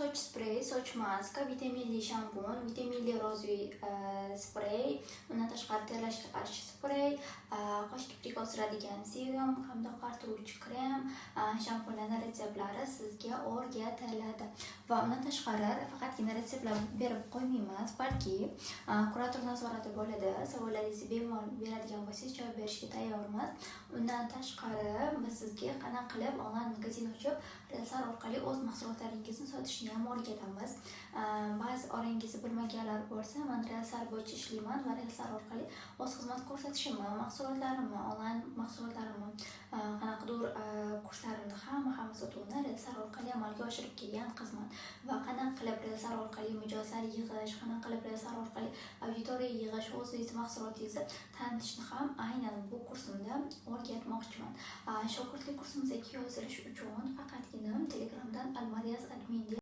Soch sprey, soch maska, vitaminli shampun, vitaminli розовый sprey, undan tashqari terlashga qarshi sprey, qosh kiprik ostiradigan serum hamda oqartiruvchi krem, shampunlarni retseptlari sizga o'rgatiladi. Va undan tashqari faqatgina retseptlar berib qo'ymaymiz, balki kurator nazorati bo'ladi. Savollaringizni bemalol beradigan bo'lsangiz, javob berishga tayyormiz. Undan tashqari biz sizga qanaqa qilib onlayn magazin ochib, reelslar orqali o'z mahsulotlaringizni sotishni ham o'rgatamiz. Ba'zi orangizda bilmaganlar bo'lsa, man reelslar bo'yicha ishlayman va reelslar orqali o'z xizmat ko'rsatishimni, mahsulotlarimni, onlayn mahsulotlarimni, qanaqadir kurslarimni hamma sotuvini reelslar orqali amalga oshirib kelgan qizman. Va qanaqa qilib reelslar orqali mijozlar yig'ish, qanaqa qilib reelslar orqali auditoriya yig'ish, o'zingizni mahsulotingizni tanitishni ham aynan bu kursimda o'rgatmoqchiman. Shogirdlik kursimizga yozilish uchun faqatgina Telegramdan Almariyaz admin deb